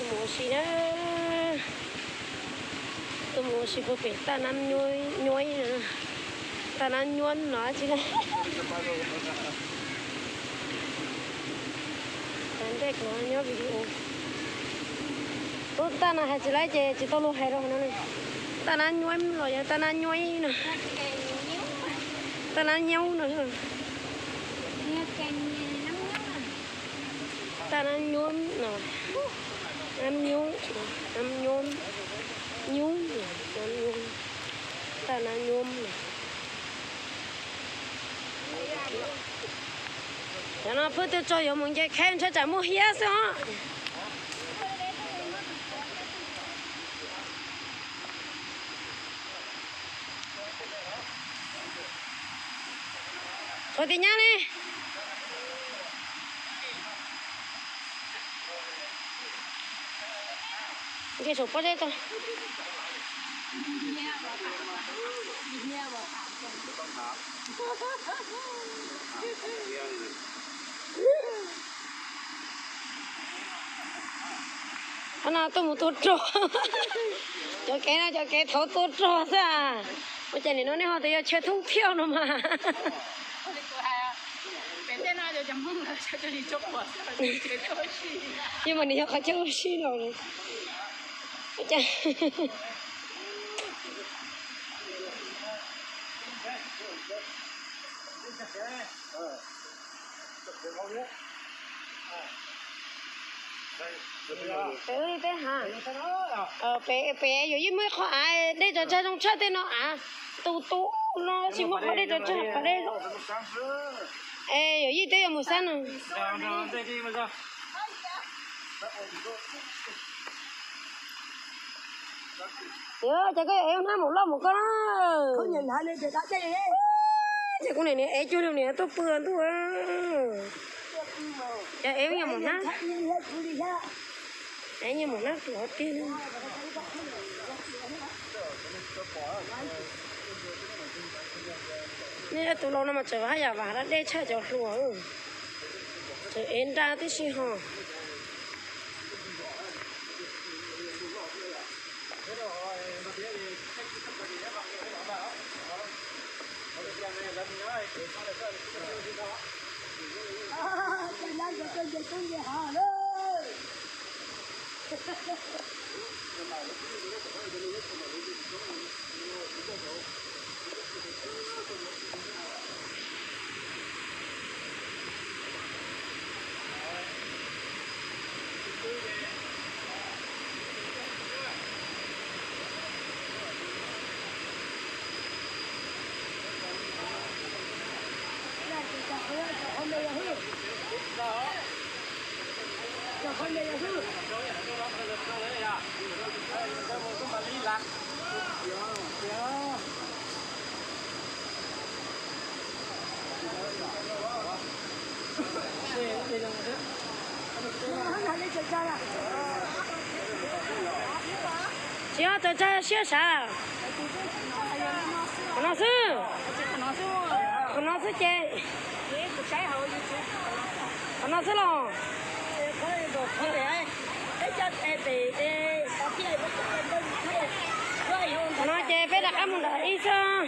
Mus ua si na, tuaj mus ua si puag pem Taj Nab Nyuab, Nyuab, Taj Nab Nyuab no tsis na. Ntej kuv nyob video. Lub Taj no hais tsis laib ces tsis tau luag hais rau no. Taj Nab Nyuab los yog Taj Nab Nyuab no. Taj Nab Nyuab no. Taj Nab Nyuab no. Nab Nyuab, Nab Nyuab, Nyuab, Nab Nyuab, Taj Nab Nyuab no. Cov no pheej tuaj txog yuav mus nce kheb ntshai tsam muaj hiab xwb os. Qhov tias nyab ne. Nce saum pob zeb tau. Qhov no tuaj mus tua rog. Cov kev no cov kev thauv tua rog xwb. Ua cas nim no nej ho tias yog chaw thoob thiaj no mas. Yeej mas nws yog qhov chaw ua si los. Peb, peb yuav yeej muaj ib qho av dej tso tsag zoo tshaj tej no av, tus tus no tsis muaj qhov dej tso tsag qhov dej. Es yuav yeej twb yuav mus xab no. Tias cas koj yuav ev hnab mus loj mus koj na. Ces kuv niam niam ev cuag li niam tuaj pw ntuj. Cov ev nyuag mus hnab, ev nyuag mus hnab tuaj tiag. Nej tus laus no mas tseem haj yam vam dab dej tshaj cov hluas. Tseem ev nra tib si ho. Tsis yog tawm tsag siab sav. Qhov no xwb. Qhov no xwb ces. Qhov no xwb los. Qhov no ces peb rov qab mus nram ib xwb.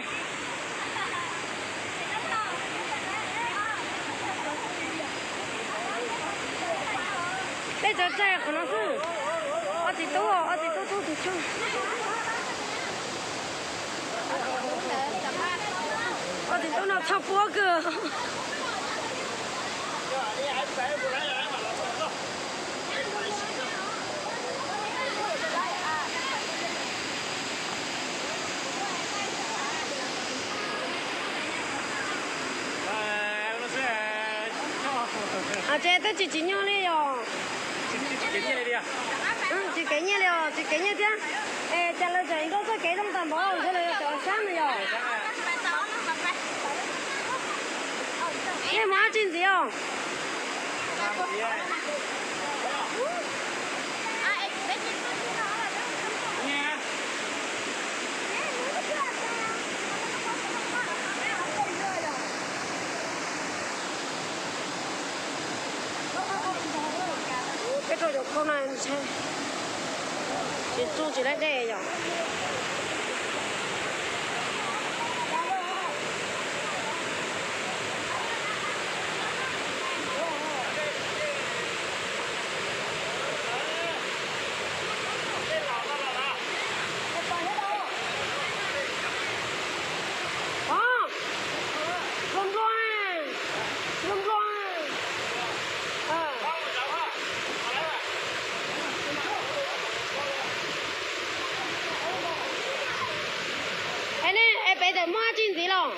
Peb tso tsag qhov no xwb. Ob txiv tub, ob txiv tub tub tus tsag. Ob txiv tub no txhoj puab kawg. Ces twb tsis tsim nyog li yog. Tsis kev nyiaj li os, tsis kev nyiaj thiab. Es cas lawv tseem nrog txoj kev zoo tag npaum, ntshe lawv yuav tseem sab no yog. Nej mus dab tsi ntxiv os? Peb rau cov khau no ntshe. Tsis txuj tsis laib dej yom. Npluag npluag, npluag npluag. Es nej es pem tawm muaj dab tsi ntxiv los?